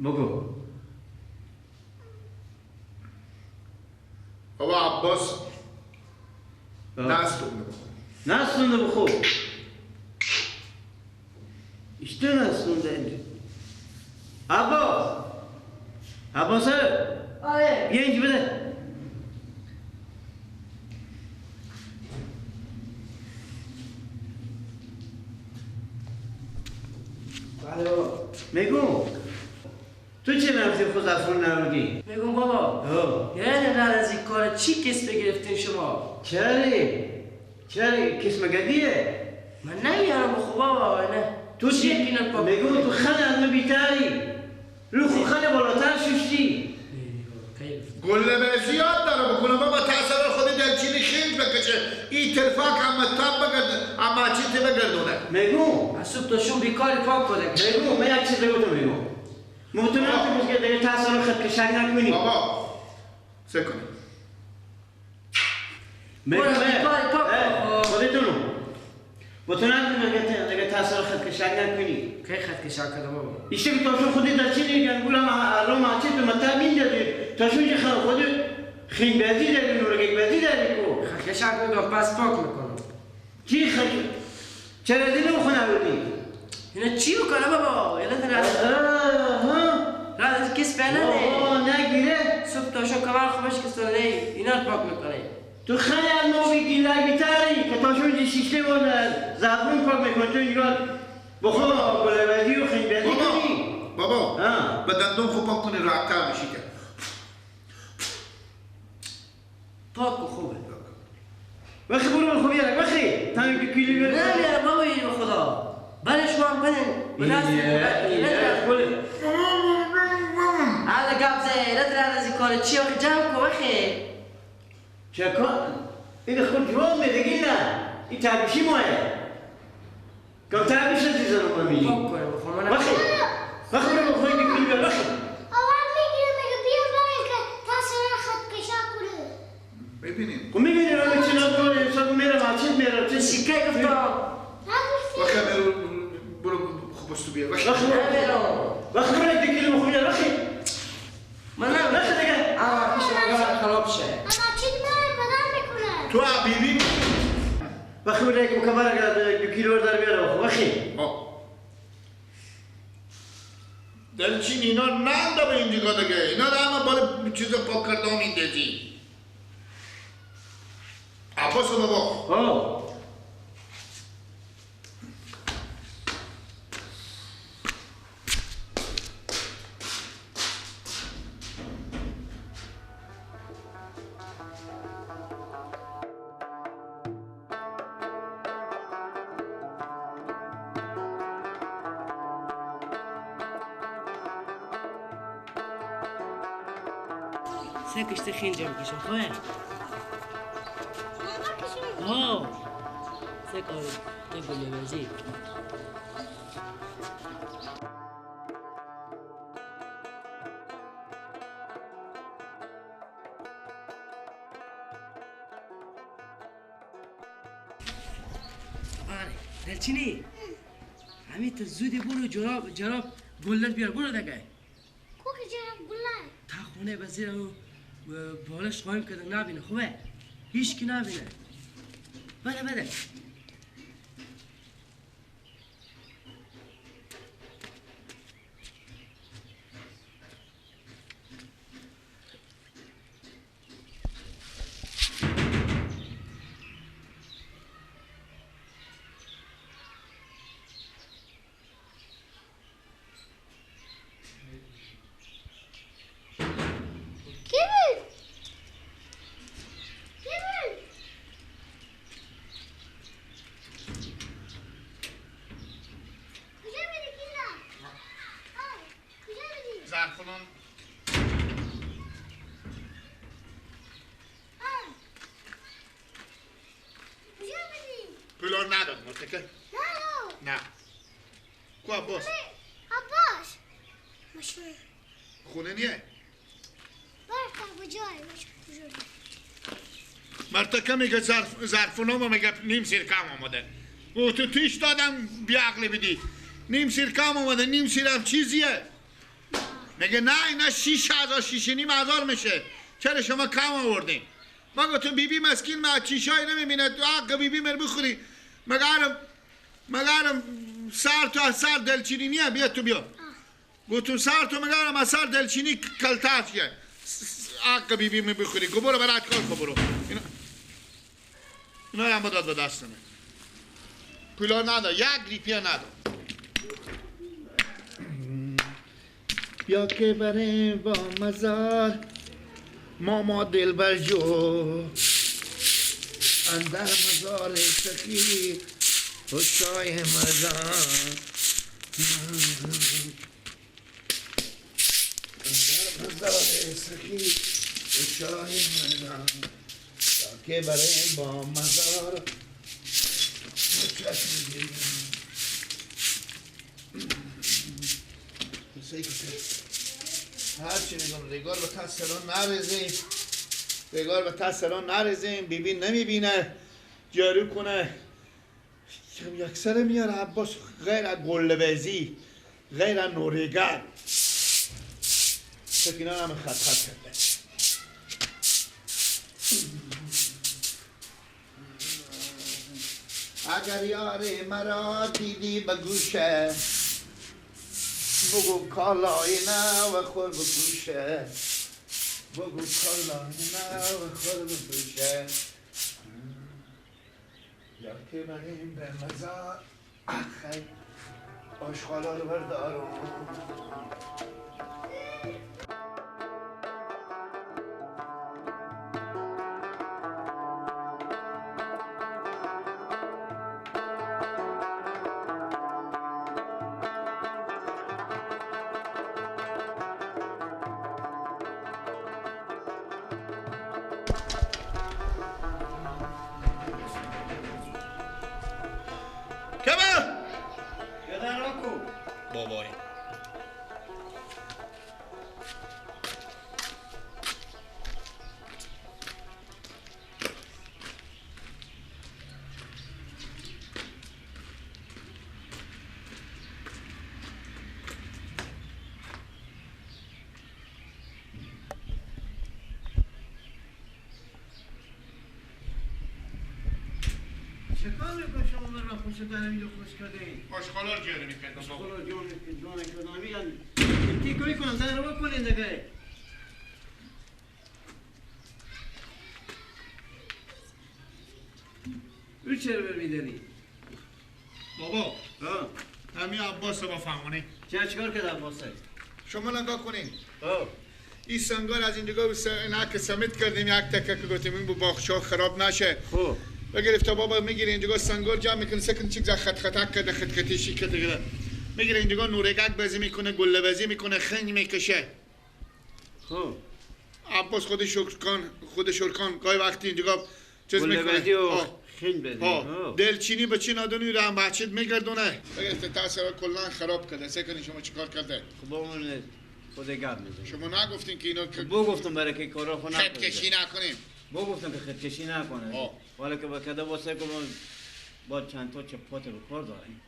بگو بابا عباس نستونه بخور نستونه بخور İşte نستونه عباس عباس آره بیا اینجا بده بله بابا میگم تو چه رفتی خود افرون نرودی؟ میگم بابا یعنی بعد از این کار چی کسب گرفتین شما؟ چرا؟ کسب گدیه؟ من نمیارم بخو بابا نه تو چی؟ میگم تو خانه از من بیتری رو خو خانه بالاتر ششتی گله به زیاد داره بکنه بابا تاثیر خود دلچینی خیلی بکشه این تلفاک اما تاب بگرد اما چی بگردونه میگم از صبح تا شب بیکاری پاک کنه میگم من یک چیز بگم میگم مطمئن که دیگه تاثیر خود کشک نکنی بابا سه کنی میگم خودتونو مطمئن که دیگه تاثیر خود کشک نکنی کی خط کشک کردم بابا ایشی که تاشون خودی در چی دیگه گولم رو ما چی تو متا میندازی تاشون که خود خین بازی داری نورگی بازی داری کو خط کشک میگم پس پاک میکنم چی خط چرا دینو خونه بودی اینا چی بکنم بابا یلا در ها کس بلده نگیره صبح تا شب کمر خوبش کسانه اینا رو پاک میکنه تو خیلی از ما میگی لگیتری که تاشون سیستم و زعفرون پاک میکنه تو اینجا بخور گلبازی و خیلی بازی کنی بابا به دندون خوب پاک کنی راحت‌تر میشی که پاک و خوبه وخی برو بخو بیارک وخی تا اینکه کیلو بیارک نه بیارم بابا اینو به خدا بله شما هم بدین به دست حالا قبضه ندرن از این کار چی آخه جمع کن وخی چه کار؟ این خود جواب میده نه این تربیشی ماه کم تربیش عزیزان ما میگی پاک کنه بخور من وخی وخی برو بخوری کیلو بیار وخی اول میگیره میگه بیا برای که تاثیر خط کشا کنه ببینیم خب میبینی رو چی نکنه انسان میره مسجد میره چه سیکه گفتم وخی برو خوب است بیا وخی وخی برو یک کیلو بخور بیار وخی من نه وخی دیگه اما پیش من خراب شه اما چی من بدن میکنه تو بیبی وخی برو یک مکمل دو کیلو در بیار وخی دلچین اینا ننده به اینجا دیگه اینا رو همه بالا چیز پاک کرده میندازی عباس بابا سه کشته خینجا میکشم خواه آه سه کار تو گله بازی آره دلچینی همین تو زودی برو جراب جراب گلت بیار برو دیگه کو که جراب گلت تا خونه بزیر بالش قایم کردن نبینه خوبه هیچ کی نبینه بده بده پولار نداد مرتکه؟ نه کو عباس؟ عباس مشروع خونه نیه؟ برتا کجای مرتکه میگه ظرفونامو میگه نیم سیر کم آمده او تو تویش دادم بی عقلی بدی نیم سیر کم آمده نیم سیر هم چیزیه میگه نه اینا 6000 6,500 میشه، چرا شما کم آوردین؟ ما گفتم بیبی مسکین ما چیشای نمیبینه، تو حق بیبی مر بخوری. مگرم سر تو از سر دلچینی نیه، بیا تو بیا. گفتم سر تو مگرم از سر دلچینی کلتر حق بیبی می بخوری. گو برو برات کار کن برو. اینا هم داد به دست من. پولا نداد، یک ریپیه نداد. بیا که بریم با مزار ماما دلبر جو اندر مزار سخی حسای مزار اندر مزار سخی حسای مزار بیا که بریم با مزار هرچی میگم ریگار به تسلان نریزیم، ریگار به تسلان نریزیم، بیبی نمیبینه جارو کنه. یکسره میاره عباس غیر از گله‌بازی غیر از نوریگر فکر اینا همه خط خط کرده. اگر یار مرا دیدی به گوشه بگو کالای نه و خور بپوشه، بگو کالای نه و خور بپوشه. یا که بریم به مزار آخی آشغالا رو بردارم. چکار میکنی شما من را خوش دارم اینجا خوش کرده این؟ آشغالا رو جاری میکردم. آشغالا رو جاری میکردم. میگن تیکو میکنم زن رو بکنین دیگه. او چرا برمیداری؟ بابا همین عباس با فهمونی. چرا چیکار کرد عباس؟ شما نگاه کنین. این سنگار از این دیگه اینا که سمت کردیم یک تکه که گفتیم این باغچه خراب نشه. خب بگرفته بابا میگیره اینجا سنگار جمع میکنه سکن چیز خط خطک کرده خط خطیشی کرده میگیره اینجا نورگک بازی میکنه گله بازی میکنه خنگ میکشه. خب عباس خود شکرکان خود شکرکان گاهی وقتی اینجا چیز میکنه گله بازی و خنگ بازی. دلچینی به چی نادونی رو هم بچت میگردونه. بگرفته تاثیر کلا خراب کرده. سکن شما چیکار کرده؟ خب با من خود گپ میزنه. شما نگفتین که اینا بو گفتم برای که کارا خو نکنه. خط کشی نکنیم. بو گفتم که خط کشی نکنه. حالا که با کده واسه که با چند تا چپات رو کار داریم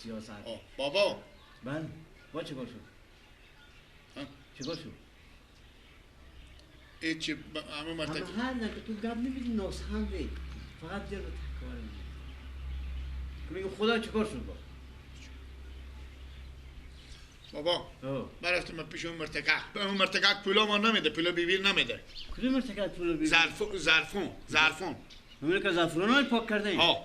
سیاست. بابا بله با چیکار شد؟ چیکار شد؟ ای چه همه مرتک همه هر که تو گپ میبینی ناسخنده فقط جلو تکار میگه خدا چیکار شد با بابا من رفتم پیش اون مرتکه. اون مرتکه پولا ما نمیده، پولا بیبیر نمیده. کدوم مرتکه پولا بیبیر؟ ظرفون. همون که زعفران های پاک کرده ایم.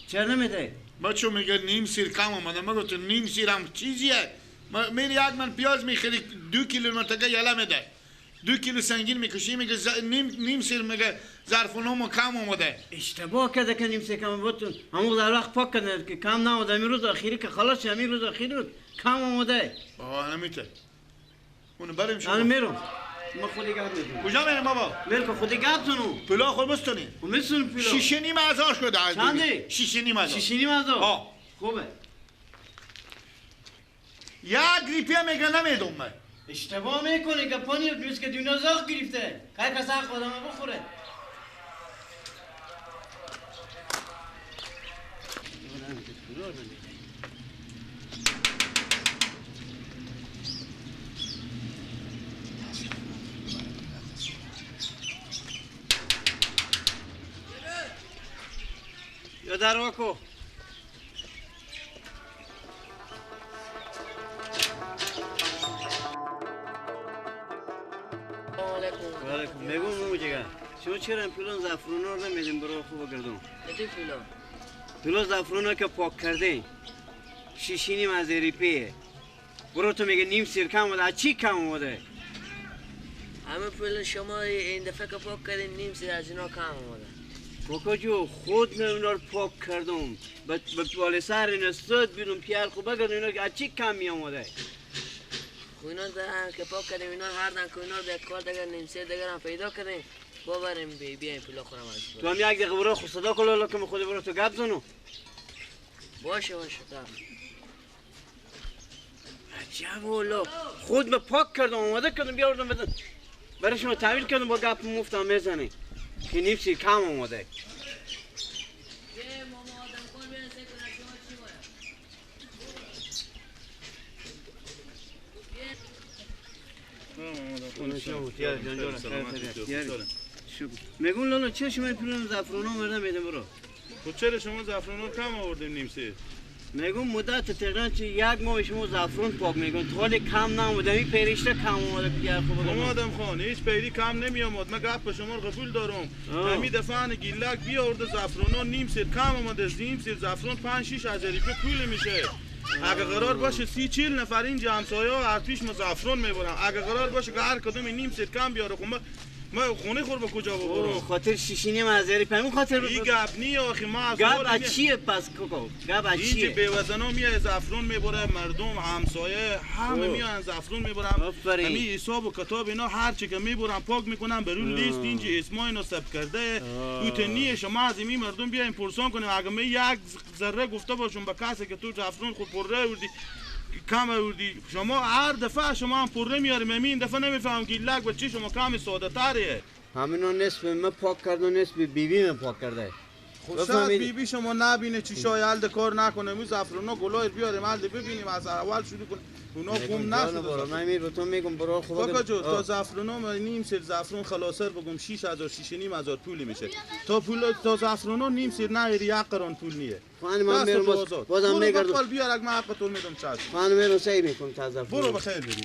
چرا نمیده؟ ما چون میگه نیم سیر کم آمده. ما گفتم نیم سیر هم چیزیه. میری یک من پیاز میخری 2 کیلو مرتکه یله میده، 2 کیلو سنگین میکشی میگه نیم سیر میگه ظرفونمو کم آمده. اشتباه کرده که نیم سیر کم بود. همون در وقت پاک کرده که کم نامده. همین روز اخیری که خلاص همین روز اخیری بود کم آمده. بابا نمیته اونو بریم شما. من میرم. ما خودی گپ میزنم. کجا میریم بابا؟ میرم که خودی گپ زنم. پولا خود بستونی. میسونم پولا. 6,500 شده از چنده؟ 6,500. 6,500. خوبه. یک ریپیه میگه نمیدم من. اشتباه میکنی که پانی نیست که دنیا زاغ گرفته. هر کس حق آدم بخوره. به در واکو. علیکم. میگم مو جگه شما چرا پلون زعفرون رو نمیدین برای خوب گردون؟ چه پلون؟ پلون زعفرون که پاک کردین شیشینی مزری پیه برو تو میگه نیم سیر کم اومده. چی کم اومده؟ همه پول شما این دفعه که پاک کردین نیم سیر از اینا کم اومده. کاکا جو خود من اونا رو پاک کردم به بالا سر اینا سد بیرون پیال خوب بگردم اینا از چی کم می اومده؟ خب اینا که پاک کردیم اینا هر دن که اینا رو کار دیگر نیم سیر دیگر هم پیدا کردیم ببریم بیایم پولا خورم از تو هم یک دقیقه برو خود صدا کن که خود برو تو گپ زنو. باشه باشه تا عجب والا خود من پاک کردم آماده کردم بیاوردم بدن برای شما تحویل کردم با گپ مفتم میزنی که نیم سیر کم آماده. میگم لالا چه شما پولم زعفرون آوردم میدم برو. خب چرا شما زعفرون کم آوردیم نیم سیر؟ میگم مدت تقریبا چه یک ماه شما زعفرون پاک میگن تا حال کم نامده این پیریشته کم اومده دیگه. خوب آدم خان هیچ پیری کم نمی آمد. من گپ شما رو قبول دارم. همین دفعه گیلک بیاورده زعفرون نیم سیر کم اومده. نیم سیر زعفرون 5 6 هزار پول میشه. اگه قرار باشه 30 40 نفر اینجا همسایه ها هر پیش ما زعفرون میبرم. اگه قرار باشه که هر کدوم نیم سیر کم بیاره خب ما خونه خور به کجا ببرم؟ خاطر شیشینی مزری پمون خاطر این گپ نی آخه ما از گپ چیه پس کوکو گپ چیه؟ اینجا بیوزنا میای زعفرون میبره مردم همسایه همه میان زعفرون میبرم. همین حساب و کتاب اینا هر چی که میبرم پاک میکنم برون لیست اینجا اسمای اینا ثبت کرده. اوتنیه شما از این مردم بیاین پرسان کنیم. اگه من یک ذره گفته باشم به کسی که تو زعفرون خود پره آوردی کم آوردی شما هر دفعه شما هم پره میاریم. این دفعه نمیفهم که لگ و چی شما کم ساده تریه. همینو نصف من پاک کرد و نصف بیبی من پاک کرده. خب شاید بیبی شما نبینه چی شای کار نکنه. می زعفرونا گلای بیاریم الده ببینیم از اول شروع کنیم. اونا گم نشده. من می تو میگم برو خب کاکا جو تا زعفرونا نیم سیر زعفرون خلاصر بگم 6000 6.5 هزار پولی میشه. تا پول تا زعفرونا نیم سیر نه یک قران پول نیه. من میرم بازم میگردم. بیار اگه من حق تو میدم چش. من میرم سعی میکنم تا زعفرون. برو بخیر بری.